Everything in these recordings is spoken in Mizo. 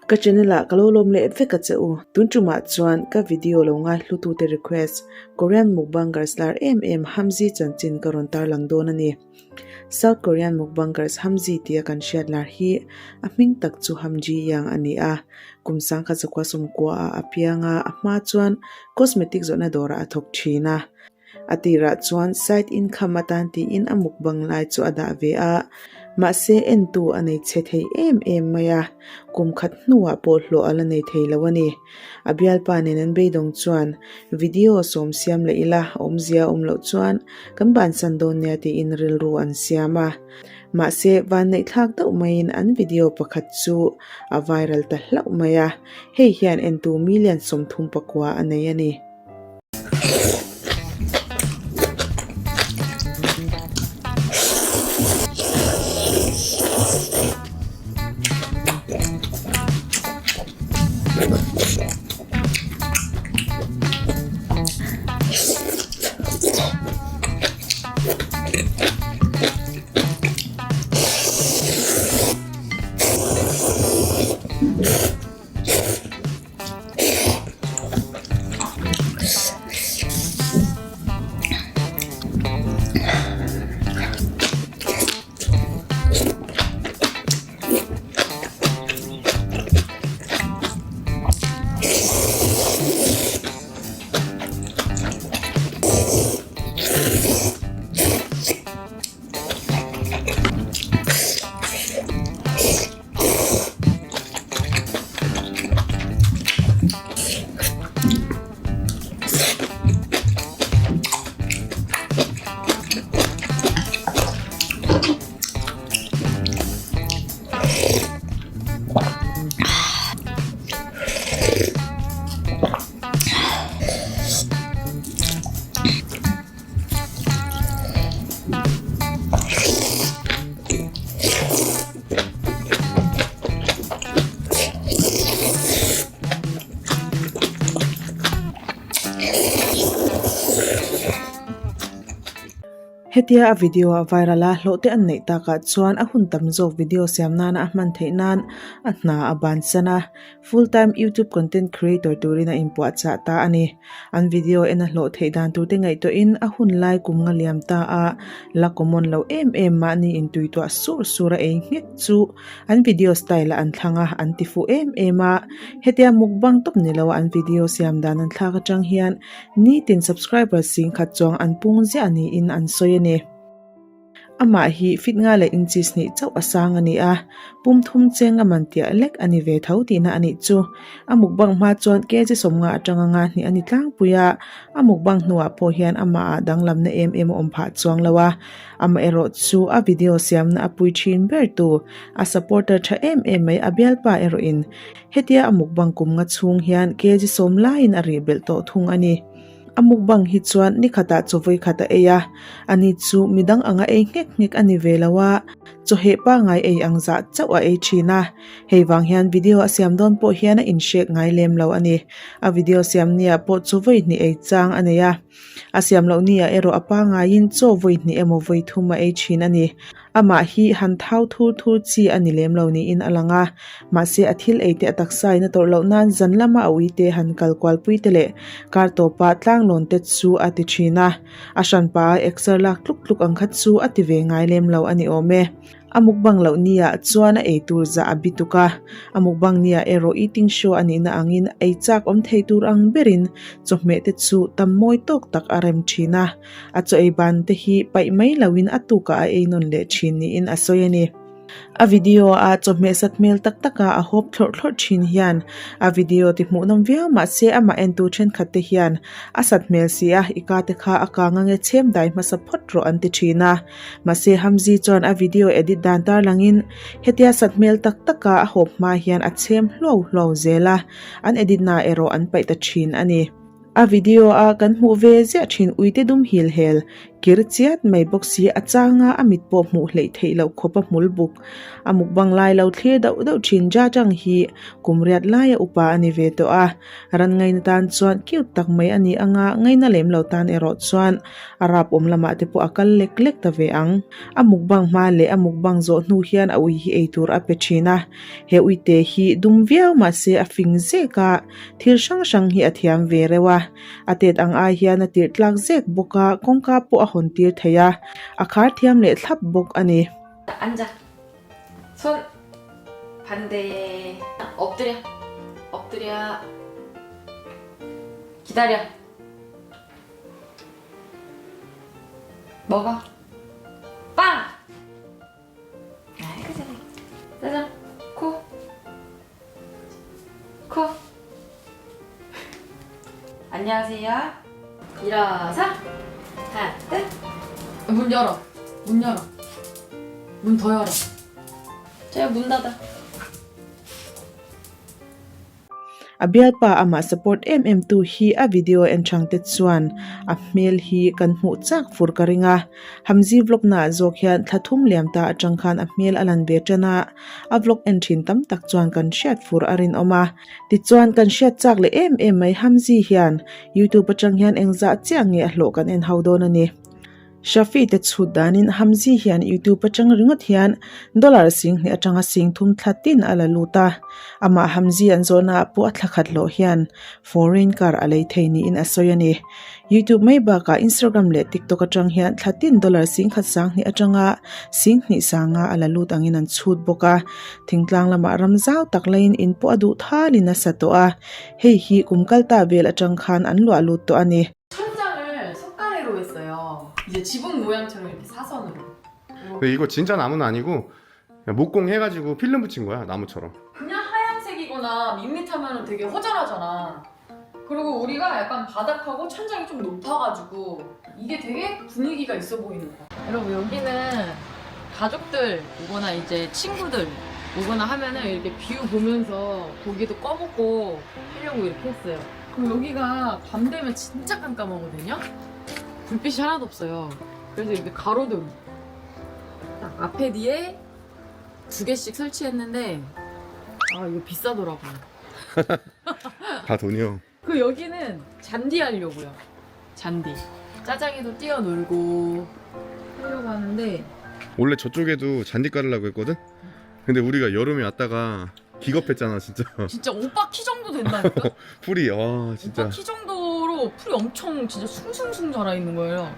Ka channel ah ka lo lawm leh vek a che u. Tun tumah chuan ka video lo ngai hlutute request Korean mukbangers lar em em Hamzy chanchin ka rawn tarlang dawn a ni. South Korean mukbangers Hamzy tia kan hriat lar hi a hming tak chu Ham Ji Young a ni a. Kum sangkhat zakua sawmkua ah a piang a, a hma chuan cosmetic zawhna dawrah a thawk thin a. A tirah chuan side income atan tiin a mukbang lai chu a dah ve a, mahse entu a nei chhe thei em em mai a, kum khat hnuah pawh hlawh a la nei thei lo a ni. A bialpa nen an beidawng chuan video sawm siam leh ila awmzia awm loh chuan kan bansan dawn nia tiin rilru an siam a. Mahse vanneihthlak deuh maiin an video pakhat chu a viral ta hlauh mai a, hei hian entu million 39 a nei a ni. Hetia a video a viral a, hlawh te an neih takah chuan a hun tam zawk video siam nana a hman theih nan a hna a bansan a. Full time YouTube content creator turin a inpuahchah ta a ni. An video en a hlawh theih dan turte ngaihtuahin a hun lai kum nga liam ta a, la common lo em em mahni intuituah sur sur a ei nghek chu an video style ah an thlang a, an ti fuh em em a. Hetia mukbang tawp ni lo a an video siam dan an thlak atang hian nitin subscribers singkhat chuang an pung ziah niin an sawi a ni. Amah hi fit nga leh inches hnih chauh a sang a ni a, pum thum cheng a man tiah lek a ni ve tho tihna a nih chu. A mukbang hma chuan kg sawmnga atanga nga hnih a ni tlangpui a, a mukbang hnuah pawh hian amahah danglamna em em a awm phah chuang lo a. Amaherawh chu a video siamna a pui thin ber tu, a supporter tha em em mai a bialpa erawhin hetia a mukbang kum nga chhung hian kg sawm laiin a rih belh tawh thung a ni. A mukbang hi chuan ni khatah chaw vawi khat a ei a, ani chu midang anga ei nghek nghek a ni ve lo a, chaw heh pangngai ei ang zah chauh a ei thin a, hei vang hian video a siam dawn pawh hian a inhrek ngai lem lo a ni. A video siam nia pawh chu vawi hnih ei chang a nei a, a siam loh nia erawh a pangngaiin chaw vawi hnih emaw vawi thum a ei thin a ni. Amah hi han thau thur thur chi a ni lem lo niin a lang a, mahse a thil ei te a taksa in a tawrh loh nan zan lama a ui te han kal kual pui te leh kar tawpa tlanglawn te chu a ti thin a, a hranpa a exer lak tluk tluk ang kha chu a ti ve ngai lem lo a ni awm e. A mukbang loh nia chuan a ei tur zah a bi tuk a, a mukbang nia erawh eating show a nihna angin ei chak awm thei tur ang berin chawhmeh te chu tam mawi tawk tak a rem thin a. A chaw ei ban te hi paih mai loin a tukah a ei nawn leh thin niin a sawi a ni. A video a chawhmeh sat hmel tak taka a hawp thlawrh thlawrh thin hian a video ti hmuhnawm viau mahse amah entu thenkhat te hian a sat hmel si a, i ka te kha a kang ange chhem dai hmasa phawt rawh an ti thin a. Mahse Hamzi chuan a video edit dan tarlangin hetia sat hmel tak taka a hawp hma hian a chhem hluau hluau zel a, an edit na erawh an paih ta thin a ni. A video a kan hmuh ve ziah thin uite dum hil hel. Kir chiat mai bawk si a changa a mit pawh hmuh hleih theih loh khawp a hmul buk. A mukbang lai lo thlir dauh dauh thin Jajang hi kum riat laia upa a ni ve tawh a. Ran ngaina tan chuan cute tak mai a ni anga ngaina lem lo tan erawh chuan a rap awm lamah te pawh a kal lek lek ta ve ang. A mukbang hma leh a mukbang zawh hnu hian a ui hi eitur a pe thin a. He uite hi dum viau mahse a fing zek a, thil hrang hrang hi a thiam ve reuh a. A tet ang ai hian a tirh tlak zek bawk a, kawngka pawh a hawn tir thei a, a khar thiam leh thlap bawk a ni. Anja, Chhun, Pande, 엎드려, 엎드려, 기다려, 먹어, 빵! 아이고 잘해. 짜잔, 코, 코. 안녕하세요. 일어서. 하나, 둘. 문 열어. 문 열어. 문 더 열어. 자야 문 닫아. A bialpa amah support em em tu hi a video en chang te chuan a hmel hi kan hmuh chak fur ka ring a. Hamzi vlog na ah zawk hian thla thum liam ta atang khan a hmel a lan ve tan a, a vlog en thin tam tak chuan kan hriat fur a rinawm a. Tichuan kan hriat chak leh em em mai Hamzi hian YouTube atang hian engzah chiah nge a hlawh kan en ho dawn a ni. Shafi te chhut danin Hamzi hian YouTube atang ringawt hian dollar 10,000 atanga 30,000 thla tin a la lut a. Amah Hamzi an zawhna ah pawh a thla khat hlawh hian foreign car a lei thei niin a sawi a ni. YouTube mai bakah Instagram leh TikTok atang hian thla tin dollar 10,000 sanghnih atanga 10,000 sanga a la lut angin an chhut bawk a. Thingtlang lamah ram zau tak laiin in pawh a duh thalin a sa tawh a. Hei hi kum kal ta vel atang khan an luah lut tawh a ni. 천장을 석가래로 했어요. 이제 지붕 모양처럼 이렇게 사선으로. 근데 이거 진짜 나무는 아니고 그냥 목공 해가지고 필름 붙인 거야 나무처럼. 그냥 하얀색이거나 밋밋하면 되게 허전하잖아. 그리고 우리가 약간 바닥하고 천장이 좀 높아가지고 이게 되게 분위기가 있어 보이는 거야. 여러분 여기는 가족들 오거나 이제 친구들 오거나 하면은 이렇게 view 보면서 고기도 꺼먹고 하려고 이렇게 했어요. 그럼 여기가 밤 되면 진짜 깜깜하거든요. 불빛이 하나도 없어요. 그래서 이렇게 가로등 딱 앞에 뒤에 두 개씩 설치했는데 아 이거 비싸더라고요. 다 돈이요. 그 여기는 잔디 하려고요. 잔디. 짜장이도 뛰어놀고 하려고 하는데 원래 저쪽에도 잔디 깔으려고 했거든. 근데 우리가 여름에 왔다가 기겁했잖아 진짜. 진짜 오빠 키 정도 된다니까? 풀이 와 진짜. 오빠 키 정도로 풀이 엄청 진짜 숭숭숭 자라 있는 거예요.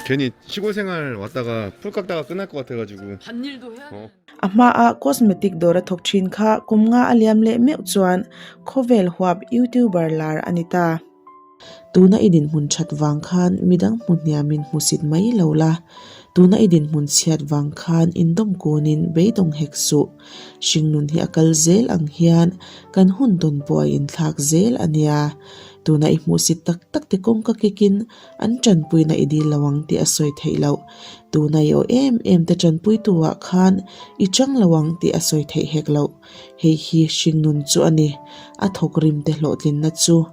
괜히 시골 생활 왔다가 풀 깎다가 끝날 것 같아가지고. 밭일도 해야 어. 되는. A hmaa cosmetic dawr a thawk thin kha kum nga a liam leh meuh chuan khawvel huap youtuber lar a ni ta. Tuna i dinhmun that vang khan midang hmu hniamin hmusit mai lo la, tuna i dinhmun chhiat vang khan indawm kunin beidawng hek suh. Hringnun hi a kal zel ang hian kan hun tawn pawh a inthlak zel a nia. Tuna i hmuhsit tak tak te kawngka kikin an tanpuina i dil lo ang tih a sawi theih loh. Tuna i aw em em te tanpuitu ah khan i chang lo ang tih a sawi theih hek loh. Hei hi hringnun chu a ni. A thawk rim te hlawhtlinna chu.